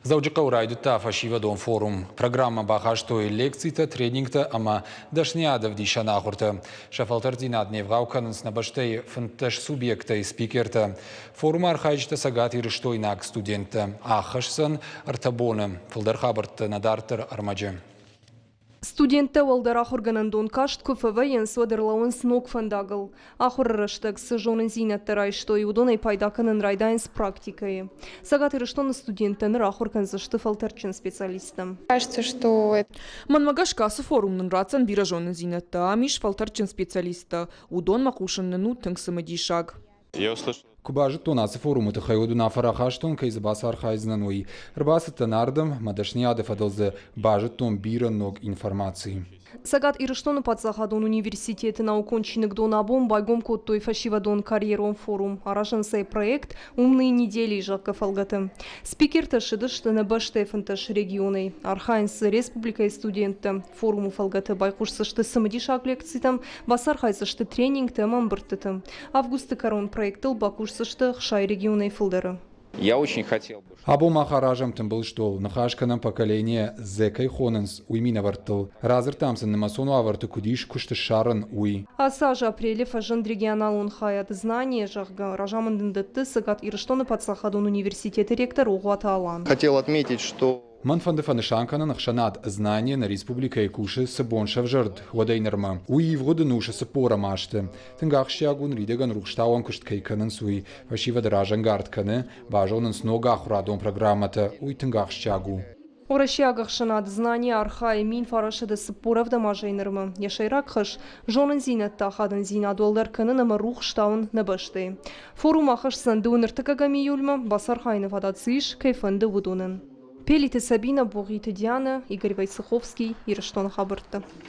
Дзӕуджыхъӕуы райдыдта фӕсивӕдон форум. Программӕ бахастой лекцитӕ, тренингтӕ ӕмӕ дӕсныйадӕвдисӕн ахуыртӕ. Сӕ фӕлтӕрддзинад не вгъау кӕнынц нӕ бӕстӕйы 15 субъектӕй спикертӕ. Форумы архайджытӕ цӕгатирыстойнаг студенттӕ. Аххӕсдзӕн ӕртӕ боны. Фылдӕр хабӕрттӕ нӕ дарддӕр ӕрмӕджы. Студенттӕ уӕлдӕр ахуыргӕнӕндон каст куы фӕвӕййынц, уӕд ӕрлӕууынц ног фӕндагыл. Ахуыры рӕстӕг цы зонындзинӕдтӕ райстой, уыдонӕй пайда кӕнын райдайынц практикӕйы. Цӕгат Ирыстоны студенттӕ ныр ахуыр кӕндзысты фӕлтӕрдджын специалисттӕ. Кажется, что Мӕнмӕ гӕсгӕ, ацы форум нын ратдзӕн бирӕ зонындзинӕдтӕ. Ам ис фӕлтӕрдджын специалисттӕ. Уыдонмӕ хъусын нын у тынг цымыдисаг. Куы базыдтон ацы форумы тыххӕй, уӕд уынаффӕ рахастон, кӕй дзы бацархайдзынӕн, уый. Ӕрбацыдтӕн ардӕм, мӕ дӕсныйады фӕдыл дзы базыдтон бирӕ ног информаци. Цӕгат Ирыстоны паддзахадон университеты наукон чиныгдон абон байгом кодтой фӕсивӕдон карьерон форум. Аразынц ӕй проект «Умные недели», зӕгъгӕ, фӕлгӕты. Спикертӕ ссыдысты нӕ бӕстӕйы 15 регионӕй. Архайынц дзы республикӕйы студенттӕ. Форумы фӕлгӕты байхъусдзысты цымыдисаг лекцитӕм, бацархайдзысты тренингтӕ ӕмӕ ӕмбырдтыты. Августы кӕрон проектыл бакусдзысты 60 регионӕй фылдӕры. Я очень хотел бы. Абон мах аразӕм тымбыл стъол, ныхас кӕнӕм поколение Z кӕй хонынц, уый минӕвӕрттыл. Радзырдтам сын нымӕцон уавӕрты куыд ис куыст ссарын, уый. Ацы аз апрелы фӕзынд регионалон хайад «Знание», зӕгъгӕ, разамынд ын дӕтты Цӕгат Ирыстоны паддзахадон университеты ректор Огъуаты Алан. Хотел отметить, что Мӕн фӕнды фӕнысан кӕнын ӕхсӕнад «Знание» нӕ республикӕйы кусы цы бон сӕвзӕрд, уӕдӕй нырмӕ. Уый ивгъуыд ӕнусы цыппорӕм азты. Тынг ахсджиаг у ныридӕгӕн рухстауӕн куыст кӕй кӕнынц, уый. Фӕсивӕды разӕнгард кӕны, базонынц ног ахуырадон программӕтӕ, уый тынг ахсджиаг у. Уӕрӕсейаг ӕхсӕнад «Знание» архайы 1947 азӕй нырмӕ. Йӕ сӕйраг хӕс – зонындзинӕдты ахадындзинад уӕлдӕр кӕнын ӕмӕ рухс тауын нӕ бӕстӕйы. Форум ахӕсдзӕн дыууын ӕртыккӕгӕм июльмӕ, бацархайыны фадат цы ис, кӕй фӕнды, уыдонӕн. Пелиты Сабина, Богъиты Диана, Игорь Войцеховский, Ирыстоны хабӕрттӕ.